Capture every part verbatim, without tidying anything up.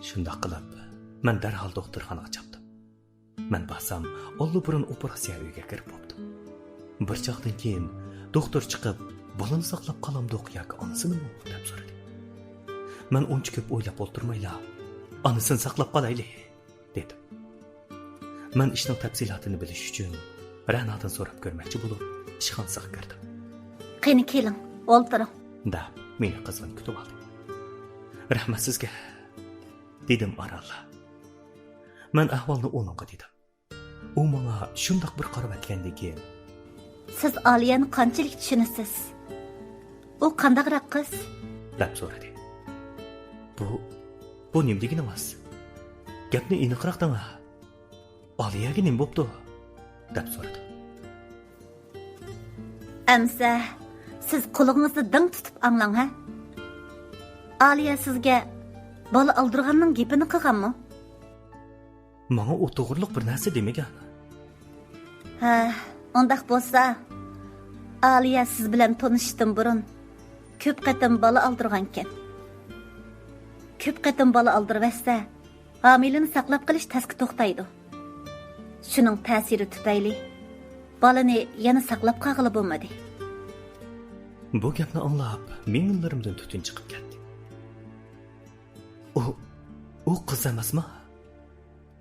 شۇنداق قىلىپ، مەن دەرھال دوختۇرخانىغا چاپتىم. مەن بارسام، ئاللىبۇرۇن ئوپېراتسىيە ئۆيىگە كىرىپ بوپتۇ. بىر چاغدىن كېيىن دوختۇر چىقىپ، «بالىنى ساقلاپ قالامدۇق ياكى ئانىسىنىمۇ؟» دەپ سورىدى. مەن ئۇنچە كۆپ ئويلاپ ئولتۇرمايلا، «ئانىسىنى ساقلاپ قالايلى» دېدىم. مەن ئىشنىڭ تەپسىلاتىنى بىلىش ئۈچۈن رەنادىن سوراپ كۆرمەكچى بولۇپ، ئىشخانىسىغا كىردىم. «قېنى، كېلىڭ، ئولتۇرۇڭ.» دەپ، مېنى قىزغىن كۈتۈۋالدى. «رەھمەت سىزگە.» دېدىم ئارانلا. مەن ئەھۋالنى ئۇنىڭغا دېدىم. ئۇ ماڭا شۇنداق بىر قاراۋەتكەندىكىن، «سىز ئالىيەنى قانچىلىك چۈشىنىسىز؟ ئۇ قانداقراق قىز؟» دەپ سورىدى. «بۇ، بۇ نېمە دېگىنىڭىز؟ گەپنى ئېنىقراق دەڭە. ئالىيەگە نېمە بوپتۇ؟» دەپ سورىدىم. «ئەمسە، سىز قۇلىقىڭىزنى دىڭ تۇتۇپ ئاڭلاڭ، ھە؟ ئالىيە سىزگە بالا ئالدۇرغاننىڭ گېپىنى قىلغانمۇ؟» «ماڭا ئۇ توغرىلىق بىر نەرسە دېمىگەن.» «ھە، ئۇنداق بولسا، ئالىيە سىز بىلەن تونۇشۇشتىن بۇرۇن كۆپ قېتىم بالا ئالدۇرغانىكەن. كۆپ قېتىم بالا ئالدۇرۇۋەتسە، ھامىلىنى ساقلاپ قېلىش تەسكە توختايدۇ. شۇنىڭ تەسىرى تۈپەيلى بالىنى يەنە ساقلاپ قالغىلى بولمىدى.» بۇ گەپنى ئاڭلاپ، مېڭىلىرىمدىن تۈتۈن چىقىپ كەتتى. «ئۇ، ئۇ قىز ئەمەسما؟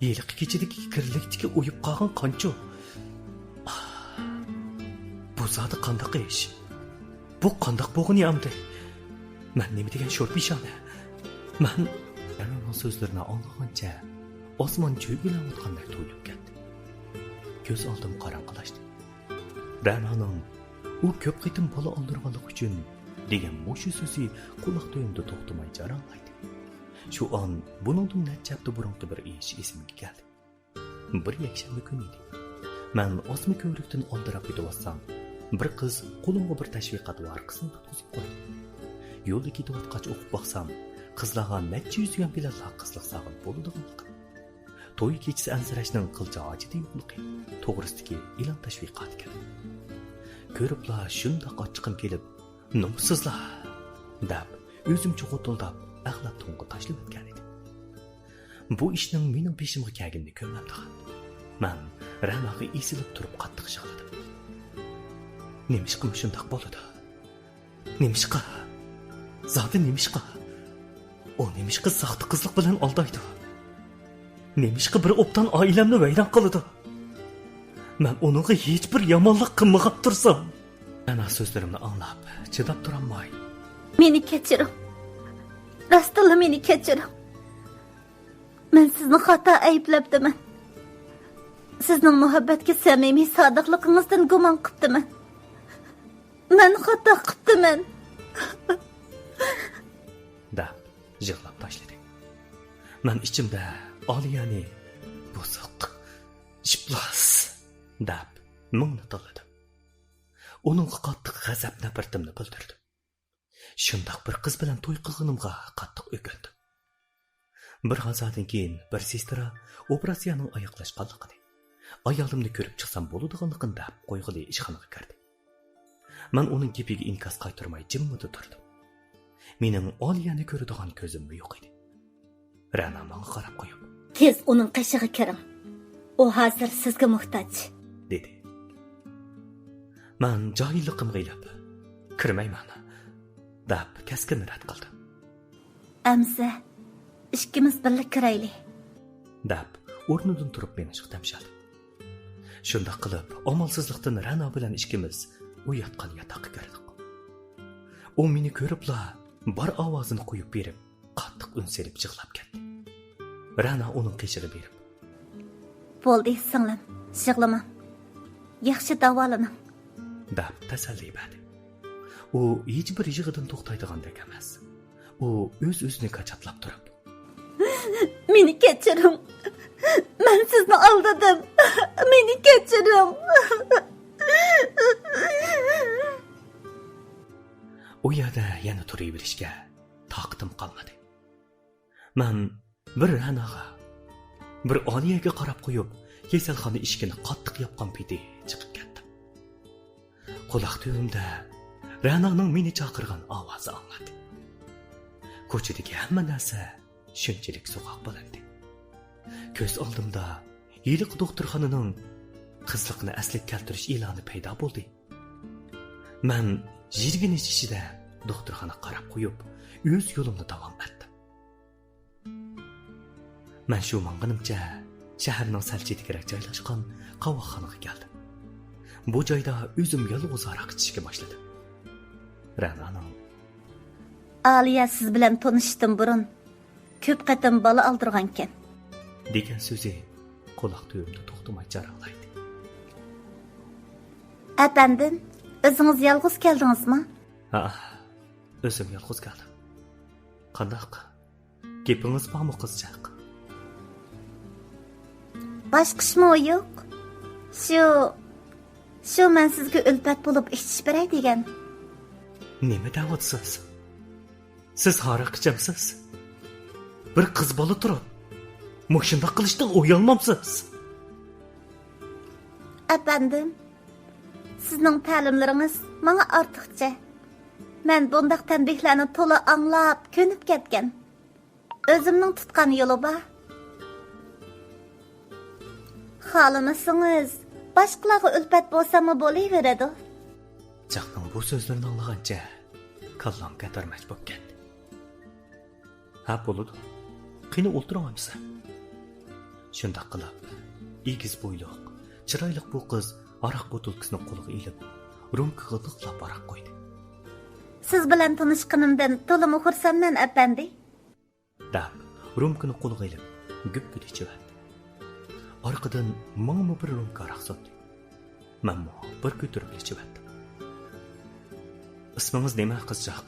ھېلىقى كېچىدىكى كىرلىكتىكى ئۇيۇپ قالغان قانچۇ؟ ئاھ، بۇ زادى قانداق ئىش؟ بۇ قانداق بولغىنى ئەمدى؟ مەن نېمە دېگەن شور پېشانە؟ مەن...» رەنانىڭ سۆزلىرىنى ئاڭلىغانچە ئاسمان چۆگىلەۋاتقاندەك تۇيۇلۇپ كەتتى. كۆز ئالدىم قاراڭغۇلاشتى. رەنانىڭ «ئۇ كۆپ قېتىم بالا ئالدۇرغانلىقى ئۈچۈن» دېگەن مۇشۇ سۆزى قۇلاق تۈۋىمدە توختىماي جاراڭلايدى. شۇ ئان بۇنىڭدىن نەچچە ھەپتە بۇرۇنقى بىر ئىش ئېسىمگە كەلدى. بىر يەكشەنبە كۈنى ئىدى. مەن ئاسما كۆۋرۈكتىن ئالدىراپ ئۆتۈۋاتسام، بىر قىز قولۇمغا بىر تەشۋىقات ۋارىقىسىنى تۇتقۇزۇپ قويدى. يولدا كېتىۋاتقاچ ئوقۇپ باقسام، قىزلارغا نەچچە يۈز يۈەن بىلەنلا قىزلىق ساغىن بولىدىغانلىقى، توي كېچىسى ئەنسىرەشنىڭ قىلچە ھاجىتى يوقلۇقى توغرىسىدىكى ئېلان تەشۋىقاتىكەن. كۆرۈپلا شۇنداق ئاچچىقىم كېلىپ، «نومۇسسىزلار!» دەپ، ئۆزۈمچە غوتۇلداپ، ئەخلەت تۇڭىغا تاشلىۋەتكەن ئىدىم. بۇ ئىشنىڭ مېنىڭ بېشىمغا كەلگىنىنى كۆرمەمدىغان. مەن رەناغا ئېسىلىپ تۇرۇپ قاتتىق يىغلىدىم. «نېمىشقا مۇشۇنداق بولىدۇ؟ نېمىشقا؟ زادى نېمىشقا؟ ئۇ نېمىشقا ساختا قىزلىق بىلەن ئالدايدۇ؟ نېمىشقا بىر ئوبدان ئائىلەمنى ۋەيران قىلىدۇ؟ مەن ئۇنىڭغا ھېچبىر يامانلىق قىلمىغان تۇرسام.» ئەنە سۆزلىرىمنى ئاڭلاپ، چىداپ تۇرالماي، «مېنى كەچۈرۈڭ. راستتىنلا مېنى كەچۈرۈڭ. مەن سىزنى خاتا ئەيىبلەپتىمەن. سىزنىڭ مۇھەببەتكە سەمىمىي سادىقلىقىڭىزدىن گۇمان قىپتىمەن. مەن خاتا قىپتىمەن.» دەپ يىغلاپ تاشلىدى. مەن ئىچىمدە ئالىيەنى «بۇزۇق، ئىپلاس» دەپ مىڭنى تىللىدىم. ئۇنىڭغا قاتتىق غەزەپ نەپرىتىمنى بىلدۈردۈم. شۇنداق بىر قىز بىلەن توي قىلغىنىمغا قاتتىق ئۆكۈندۈم. بىر ھازادىن كېيىن بىر سېسترا ئوپېراتسىيەنىڭ ئاياغلاشقانلىقىنى، ئايالىمنى كۆرۈپ چىقسام بولىدىغانلىقىنى دەپ قويغىلى ئىشخانىغا كىردى. مەن ئۇنىڭ گېپىگە ئىنكاس قايتۇرماي جىممىدە تۇردۇم. مېنىڭ ئالىيەنى كۆرىدىغان كۆزۈممۇ يوق ئىدى. رەنا ماڭا قاراپ قويۇپ، «تېز ئۇنىڭ قېشىغا كىرىڭ. ئۇ ھازىر سىزگە موھتاج.» دېدى. مەن جاھىللىقىمغا ئېلىپ، «كىرمەيمەن» دەپ كەسكىن رەت قىلدىم. «ئەمسە ئىككىمىز بىللە كىرەيلى» دەپ ئورنىدىن تۇرۇپ مېڭىشقا تەمشەلدىم. شۇنداق قىلىپ ئامالسىزلىقتىن رەنا بىلەن ئىككىمىز ئۇ ياتقان ياتاققا كىردۇق. ئۇ مېنى كۆرۈپلا بار ئاۋازىنى قويۇپ بېرىپ، قاتتىق ئۈن سېلىپ يىغلاپ كەتتى. رەنا ئۇنىڭ قېشىغا بېرىپ، «بولدى، سىڭلىم، يىغلىماڭ. ياخشى داۋالىنىڭ» دەپ تەسەللى بەردى. ئۇ ھېچبىر يىغىدىن توختايدىغاندەك ئەمەس. ئۇ ئۆز-ئۆزىنى كاچاتلاپ تۇرۇپ، «مېنى كەچۈرۈڭ. مەن سىزنى ئالدىدىم. مېنى كەچۈرۈڭ.» ئۇ يەردە يەنە تۇرۇۋېرىشكە تاقىتىم قالمىدى. مەن بىر رەناغا، بىر ئالىيەگە قاراپ قويۇپ، كېسەلخانا ئىشىكىنى قاتتىق ياپقان پېتى چىقىپ كەتتىم. قۇلاق تۈۋىمدە رەنانىڭ مېنى چاقىرغان ئاۋازى ئاڭلاندى. كوچىدىكى ھەممە نەرسە شۇنچىلىك سوغۇق بىلىندى. كۆز ئالدىمدا ھېلىقى دوختۇرخانىنىڭ قىزلىقنى ئەسلىگە كەلتۈرۈش ئېلانى پەيدا بولدى. مەن يىرگىنچ ئىچىدە دوختۇرخانىغا قاراپ قويۇپ، ئۆز يولۇمنى داۋام ئەتتىم. مەن شۇ ماڭغىنىمچە شەھەرنىڭ سەل چېتىكىرەك جايلاشقان قاۋاقخانىغا كەلدىم. بۇ جايدا ئۆزۈم يالغۇز ھاراق ئىچىشكە باشلىدىم. رەنانىڭ «ئالىيە سىز بىلەن تونۇشۇشتىن بۇرۇن كۆپ قېتىم بالا ئالدۇرغانكەن» دېگەن سۆزى قۇلاق تۈۋىمدە توختىماي جاراڭلايدى. «ئەپەندىم، ئۆزىڭىز يالغۇز كەلدىڭىزمۇ؟» «ھە، ئۆزۈم يالغۇز كەلدىم. قانداق؟ گېپىڭىز بارمۇ، قىزچاق؟» «باشقا ئىشمۇ يوق. شۇ، شۇ مەن سىزگە ئۈلپەت بولۇپ ئىچىش بېرەي دېگەن.» «نېمە دەۋاتىسىز؟ سىز ھاراق ئىچەمسىز؟ بىر قىز بالا تۇرۇپ، مۇشۇنداق قىلىشتىن ئۇيالمامسىز؟» «ئەپەندىم، سىزنىڭ تەلىملىرىڭىز ماڭا ئارتۇقچە. مەن بۇنداق تەنبىھلەرنى تولا ئاڭلاپ، كۆنۈپ كەتكەن. ئۆزۈمنىڭ تۇتقان يولى بار. خالىمىسىڭىز، باشقىلارغا ئۈلپەت بولساممۇ بولۇۋېرىدۇ.» چاقنىڭ بۇ سۆزلىرىنى ئاڭلىغانچە كاللام كاتارماچ بولۇپ كەتتى. «ھە، بولىدۇ. قېنى، ئولتۇرۇڭ ئەمىسە.» شۇنداق قىلىپ، ئېگىز بويلۇق، چىرايلىق بۇ قىز ھاراق بوتۇلكىسىنى قولىغا ئېلىپ، رومكىغا لىقلاپ ھاراق قۇيدى. «سىز بىلەن تونۇشقىنىمدىن تولىمۇ خۇرسەنمەن، ئەپەندى.» دەپ، رومكىنى قولىغا ئېلىپ، گۈپپىدە ئىچىۋەتتى. ئارقىدىن ماڭىمۇ بىر رومكا ھاراق سۇندى. مەنمۇ بىر كۆتۈرۈپلا ئىچىۋەتتىم. «ئىسمىڭىز نېمە، قىزچاق؟»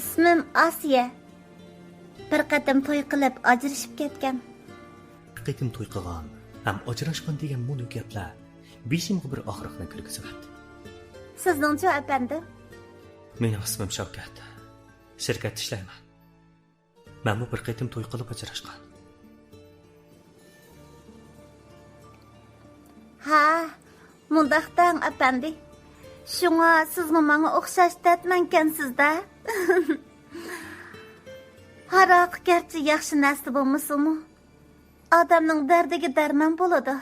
«ئىسمىم ئاسىيە. بىر قېتىم توي قىلىپ ئاجرىشىپ كەتكەن.» بىر قېتىم توي قىلغان ھەم ئاجراشقان دېگەن مۇنۇ گەپلەر بېشىمغا بىر ئاغرىقنى كىرگۈزۈۋەتتى. «سىزنىڭچۇ، ئەپەندىم؟» «مېنىڭ ئىسمىم شەۋكەت. شىركەتتە ئىشلەيمەن.» مەنمۇ بىر قېتىم توي قىلىپ ئاجراشقان. ھە، مۇنداق دەڭ، ئەپەندى. شۇڭا سىزمۇ ماڭا ئوخشاش دەردمەنكەنسىز-دە. ھاراق گەرچە ياخشى نەرسە بولمىسىمۇ، ئادەمنىڭ دەردىگە دەرمان بولىدۇ.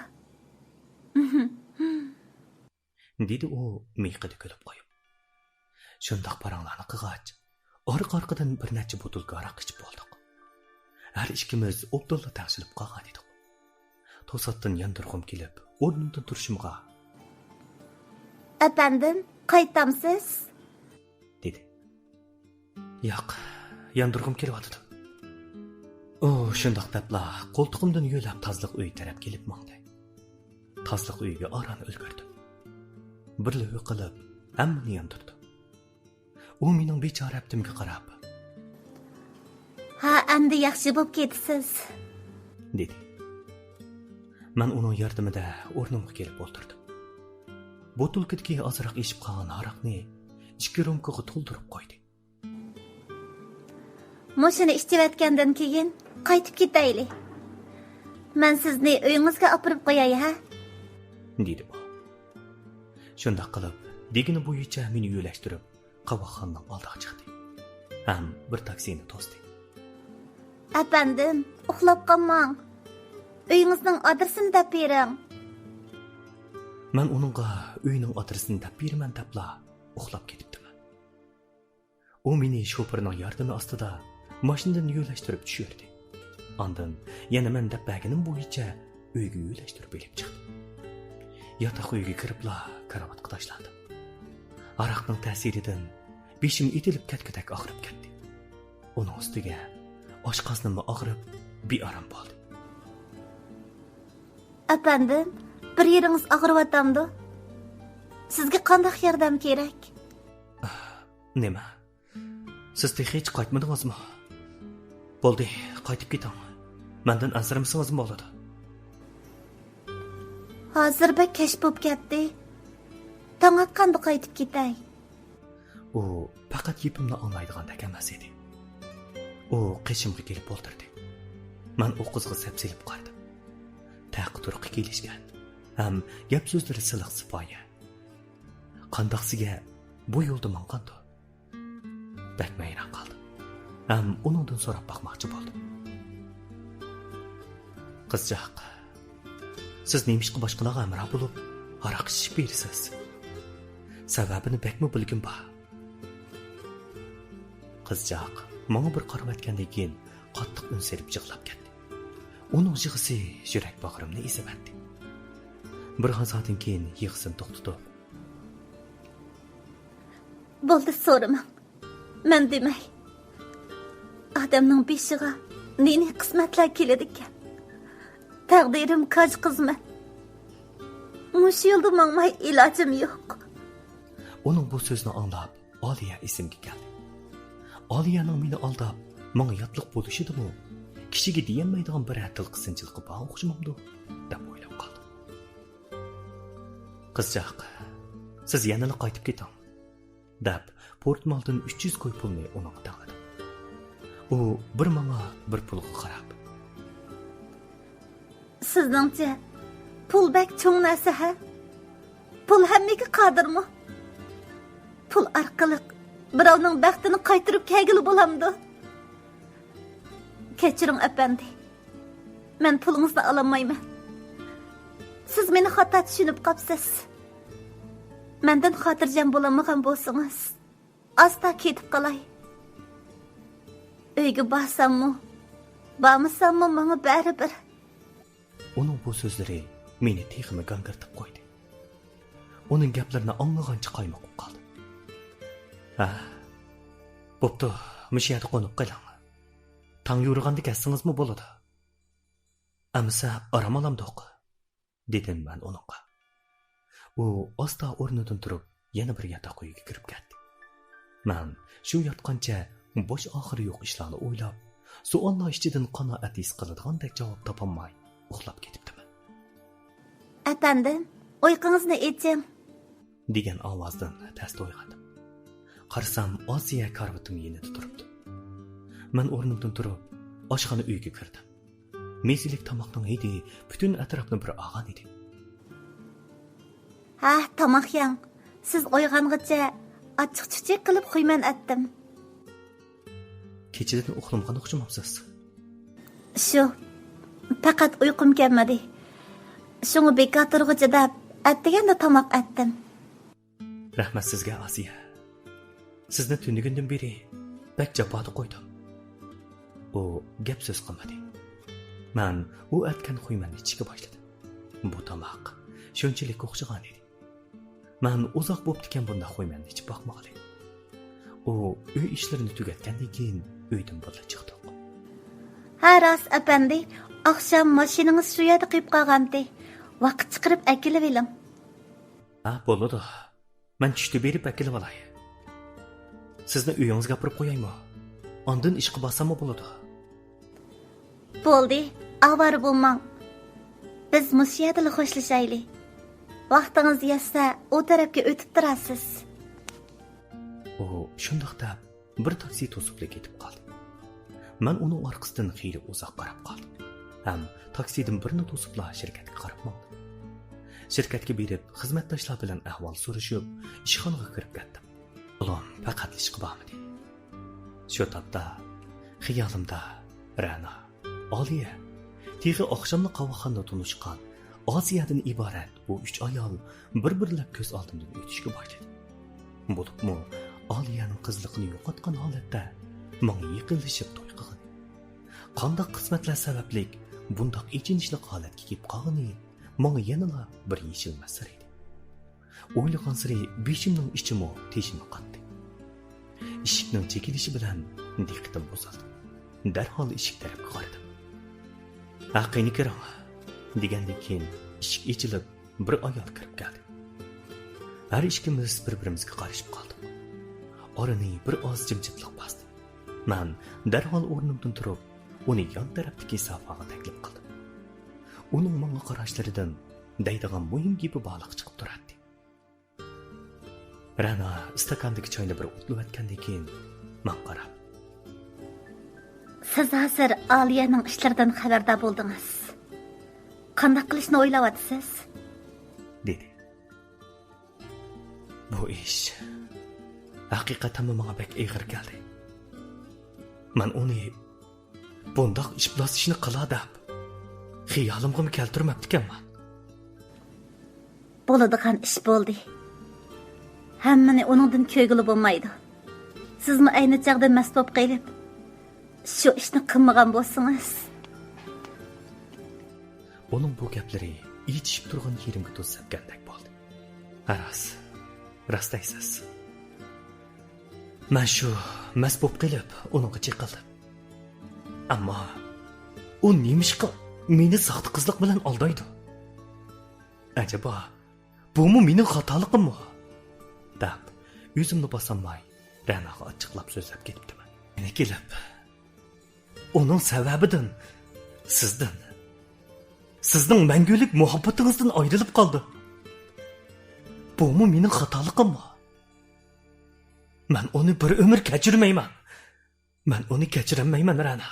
دېدى ئۇ مىيىقىدا كۈلۈپ قويۇپ. شۇنداق پاراڭلارنى قىلغاچ، ئارقا-ئارقىدىن بىر نەچچە بوتۇلكا ھاراق ئىچىپ بولدۇق. ھەر ئىككىمىز ئوبدانلا تەڭشىلىپ قالغانىدۇق. توساتتىن ياندۇرغۇم كېلىپ، ئورنۇمدىن تۇرۇشۇمغا، «ئەپەندىم، قايتامسىز؟» دېدى. «ياق، ياندۇرغۇم كېلىۋاتىدۇ.» ئۇ شۇنداق دەپلا قولتۇقۇمدىن يۆلەپ تازىلىق ئۆيى تەرەپ كېلىپ ماڭدى. تازىلىق ئۆيىگە ئاران ئۈلگۈردۈم. بىرلا ھۆ قىلىپ، ھەممىنى ياندۇردۇم. ئۇ مېنىڭ بىچارە ھەپتىمگە قاراپ، «ھە، ئەمدى ياخشى بوپ كېتىسىز.» دېدى. مەن ئۇنىڭ ياردىمىدە ئورنۇمغا كېلىپ ئولتۇردۇم. بوتۇلكىدىكى ئازراق ئېشىپ قالغان ھاراقنى ئىككى رومكىغا تولدۇرۇپ قويدى. «مۇشۇنى ئىچىۋەتكەندىن كېيىن قايتىپ كېتەيلى. مەن سىزنى ئۆيىڭىزگە ئاپىرىپ قوياي ھە.» دېدى ئۇ. شۇنداق قىلىپ، دېگىنى بويىچە مېنى يۆلەشتۈرۈپ، قاۋاقخانىنىڭ ئالدىغا چىقتى ھەم بىر تاكسىنى توستى. «ئەپەندىم، ئۇخلاپ قالماڭ. ئۆيىڭىزنىڭ ئادرېسىنى دەپ بېرىڭ.» مەن ئۇنىڭغا ئۆينىڭ ئادرېسىنى دەپ بېرىمەن دەپلا ئۇخلاپ كېتىپتىمەن. ئۇ مېنى شوپۇرنىڭ ياردىمى ئاستىدا ماشىنىدىن يۆلەشتۈرۈپ چۈشۈردى. ئاندىن يەنە مەن دەپ بەرگىنىم بويىچە ئۆيگە يۆلەشتۈرۈپ ئېلىپ چىقتى. ياتاق ئۆيگە كىرىپلا كارىۋاتقا تاشلاندىم. ھاراقنىڭ تەسىرىدىن بېشىم ئېتىلىپ كەتكۈدەك ئاغرىپ كەتتى. ئۇنىڭ ئۈستىگە ئاشقازىنىممۇ ئاغرىپ، بىئارام بولدى. «ئەپەندىم، بىر يېرىڭىز ئاغرىۋاتامدۇ؟ سىزگە قانداق ياردەم كېرەك؟» «نېمە؟ سىز تېخىچە قايتمىدىڭىزمۇ؟ بولدى، قايتىپ كېتىڭ. مەندىن ئەنسىرىمىسىڭىزمۇ بولىدۇ.» «ھازىر بەك كەچ بوپ كەتتى. تاڭ ئاتقاندا قايتىپ كېتەي.» ئۇ پەقەت گېپىمنى ئاڭلايدىغاندەك ئەمەس ئىدى. ئۇ قېشىمغا كېلىپ ئولتۇردى. مەن ئۇ قىزغا سەپسېلىپ قارىدىم. تەقى-تۇرقى كېلىشكەن ھەم گەپ-سۆزلىرى سىلىق-سىپايە. قانداقسىگە بۇ يولدا ماڭغاندۇ؟ بەكمۇ ھەيران قالدىم ھەم ئۇنىڭدىن سوراپ باقماقچى بولدۇم. قىزچاق، سىز نېمىشقا باشقىلارغا ھەمراھ بولۇپ، ھاراق ئىچىشىپ يۈرىسىز؟ سەۋەبىنى بەكمۇ بىلگۈم بار. قىزچاق ماڭا بىر قارىۋەتكەندىن كېيىن قاتتىق ئۈن سېلىپ يىغلاپ كەتتى. ئۇنىڭ يىغىسى يۈرەك باغرىمنى ئېزىۋەتتى. بىر ھازادىن كېيىن يىغىسىنى توختىتىپ، بولدى، سورىماڭ. مەن دېمەي. ئادەمنىڭ بېشىغا نېنى قىسمەتلەر كېلىدىكەن. تەقدىرىم كاج قىزمەن. مۇشۇ يولدا ماڭماي ئىلاجىم يوق. ئۇنىڭ بۇ سۆزىنى ئاڭلاپ، ئالىيە ئېسىمگە كەلدى. ئالىيەنىڭ مېنى ئالداپ، ماڭا ياتلىق بولۇشىدىمۇ، كىشىگە دېيەلمەيدىغان بىرەر تىل قىسىنچىلىقى بار ئوخشىمامدۇ، دەپ ئويلاپ قالدىم. قىزچاق، سىز يەنىلا قايتىپ كېتىڭ، دەپ، پورتمالدىن ئۈچ يۈز كوي پۇلنى ئۇنىڭغا تەڭلىدىم. ئۇ بىر ماڭا، بىر پۇلغا قاراپ، سىزنىڭچە، پۇل بەك چوڭ نەرسە ھە؟ پۇل ھەممىگە قادىرمۇ؟ پۇل ئارقىلىق بىراۋنىڭ بەختىنى قايتۇرۇپ كەلگىلى بولامدۇ؟ كەچۈرۈڭ، ئەپەندى. مەن پۇلىڭىزنى ئالالمايمەن. سىز مېنى خاتا چۈشىنىپ قاپسىز. مەندىن خاتىرجەم بولالمىغان بولسىڭىز، ئاستا كېتىپ قالاي. ئۆيگە بارساممۇ، بارمىساممۇ ماڭا بەرىبىر. ئۇنىڭ بۇ سۆزلىرى مېنى تېخىمۇ گاڭگىرىتىپ قويدى. ئۇنىڭ گەپلىرىنى ئاڭلىغانچە قايمۇقۇپ قالدىم. ھە، بوپتۇ، مۇشۇ يەردە قونۇپ قېلىڭ. تاڭ يورۇغاندا كەتسىڭىزمۇ بولىدۇ. ئەمىسە ئارام ئالامدۇق؟ دېدىم مەن ئۇنىڭغا. ئۇ ئاستا ئورنىدىن تۇرۇپ، يەنە بىر ياتاق ئۆيگە كىرىپ كەتتى. مەن شۇ ياتقانچە بوش ئاخىرى يوق ئىشلارنى ئويلاپ، سوئاللار ئىچىدىن قانائەت ھېس قىلىدىغاندەك جاۋاب تاپالماي ئۇخلاپ كېتىپتىمەن. ئەپەندىم، ئۇيقۇڭىزنى ئېچىڭ، دېگەن ئاۋازدىن تەستە ئويغاندىم. قارىسام، ئاسىيە كارىۋىتىم يېنىدا تۇرۇپتۇ. مەن ئورنۇمدىن تۇرۇپ، ئاشخانا ئۆيگە كىردىم. مېزىلىك تاماقنىڭ ھىدى پۈتۈن ئەتراپنى بىر ئالغان ئىدى. ھە، تاماق يەڭ. سىز ئويغانغىچە ئاچچىق-چۈچۈك قىلىپ خۇيمەن ئەتتىم. كېچىدىن ئۇخلىمىغان ئوخشىمامسىز؟ شۇ، پەقەت ئۇيقۇم كەلمىدى. شۇڭا بىكار تۇرغۇچە دەپ، ئەتىگەندە تاماق ئەتتىم. رەھمەت سىزگە، ئاسىيە. سىزنى تۈنۈگۈندىن بېرى بەك جاپادا قويدۇم. ئۇ گەپ سۆز قىلمىدى. مەن ئۇ ئەتكەن خۇيمەننى ئىچىشكە باشلىدىم. بۇ تاماق شۇنچىلىك ئوخشىغان ئىدى. مەن ئۇزاق بوپتىكەن بۇنداق خۇيمەننى ئىچىپ باقمىغىلى. ئۇ ئۆي ئىشلىرىنى تۈگەتكەندىن كېيىن ئۆيدىن بىرلا چىقتۇق. ھە، راست، ئەپەندى. ئاخشام ماشىنىڭىز شۇ يەردە قويۇپ قالغانتى. ۋاقىت چىقىرىپ ئەكېلىۋېلىڭ. ھە، بولىدۇ. مەن چۈشتە بېرىپ ئەكېلىۋالاي. سىزنى ئۆيىڭىزگە ئاپىرىپ قويايمۇ؟ ئاندىن ئىشقا بارساممۇ بولىدۇ. بولدى، ئاۋارە بولماڭ. بىز مۇشۇ يەردىلا خوشلىشايلى. ۋاقتىڭىز يەتسە، ئۇ تەرەپكە ئۆتۈپ تۇرارسىز. ئۇ شۇنداق دەپ، بىر تاكسى توسۇپلا كېتىپ قالدى. مەن ئۇنىڭ ئارقىسىدىن خېلى ئۇزاق قاراپ قالدىم ھەم تاكسىدىن بىرنى توسۇپلا شىركەتكە قاراپ ماڭدىم. شىركەتكە بېرىپ، خىزمەتداشلار بىلەن ئەھۋال سورىشىپ، ئىشخانىغا كىرىپ كەتتىم. قولۇم پەقەتلا ئىشقا بارمىدى. شۇ تاپتا خىيالىمدا رەنا، ئالىيە، تېخى ئاخشاملا قاۋاقخانىدا تونۇشقان ئاسىيەدىن ئىبارەت بۇ ئۈچ ئايال بىر-بىرلەپ كۆز ئالدىمدىن ئۆتۈشكە باشلىدى. بولۇپمۇ ئالىيەنىڭ قىزلىقىنى يوقاتقان ھالەتتە ماڭا يېقىنلىشىپ توي قىلغىنى، قانداق قىسمەتلەر سەۋەبلىك بۇنداق ئېچىنىشلىق ھالەتكە كېلىپ قالغىنى ماڭا يەنىلا بىر يېشىلمەس سىر ئىدى. ئويلىغانسېرى بېشىمنىڭ ئىچىمۇ تېشىمۇ قاتتى. ئىشىكنىڭ چېكىلىشى بىلەن دىققىتىم بۇزۇلدى. دەرھال ئىشىك تەرەپكە قارىدىم. ھە، قېنى كىرىڭ، دېگەندىن كېيىن ئىشىك ئېچىلىپ، بىر ئايال كىرىپ كەلدى. ھەر ئىككىمىز بىر-بىرىمىزگە قارىشىپ قالدۇق. ئارىنى بىر ئاز جىمجىتلىق باستى. مەن دەرھال ئورنۇمدىن تۇرۇپ، ئۇنى يان تەرەپتىكى سافاغا تەكلىپ قىلدىم. ئۇنىڭ ماڭا قاراشلىرىدىن دەيدىغان مۇھىم گېپى بارلىقى چىقىپ تۇراتتى. رەنا ئىستاكاندىكى چاينى بىر ئوتلىۋەتكەندىن كېيىن ماڭا قاراپ، سىز ھازىر ئالىيەنىڭ ئىشلىرىدىن خەۋەردار بولدىڭىز. قانداق قىلىشنى ئويلاۋاتىسىز؟ دېدى. بۇ ئىش ھەقىقەتەنمۇ ماڭا بەك ئېغىر كەلدى. مەن ئۇنى بۇنداق ئىپلاس ئىشنى قىلا دەپ خىيالىمغىمۇ كەلتۈرمەپتىكەنمەن. بولىدىغان ئىش بولدى. ھەممىنى ئۇنىڭدىن كۆرگىلى بولمايدۇ. سىزمۇ ئەينى چاغدا مەست بولۇپ قېلىپ، شۇ ئىشنى قىلمىغان بولسىڭىز. ئۇنىڭ بۇ گەپلىرى ئېچىشىپ تۇرغان يېرىمگە تۇز سەپكەندەك بولدى. ھە، راست. راست دەيسىز. مەن شۇ مەست بولۇپ قېلىپ ئۇنىڭغا چېقىلدىم. ئەمما ئۇ نېمىشقا مېنى ساختا قىزلىق بىلەن ئالدايدۇ؟ ئەجەبا، بۇمۇ مېنىڭ خاتالىقىممۇ؟ دەپ، ئۆزۈمنى باسالماي، رەناغا ئاچچىقلاپ سۆزلەپ كېتىپتىمەن. يەنە كېلىپ، ئۇنىڭ سەۋەبىدىن سىزدىن، سىزنىڭ مەڭگۈلۈك مۇھەببىتىڭىزدىن ئايرىلىپ قالدىم. بۇمۇ مېنىڭ خاتالىقىممۇ؟ مەن ئۇنى بىر ئۆمۈر كەچۈرمەيمەن. مەن ئۇنى كەچۈرەلمەيمەن، رەنا.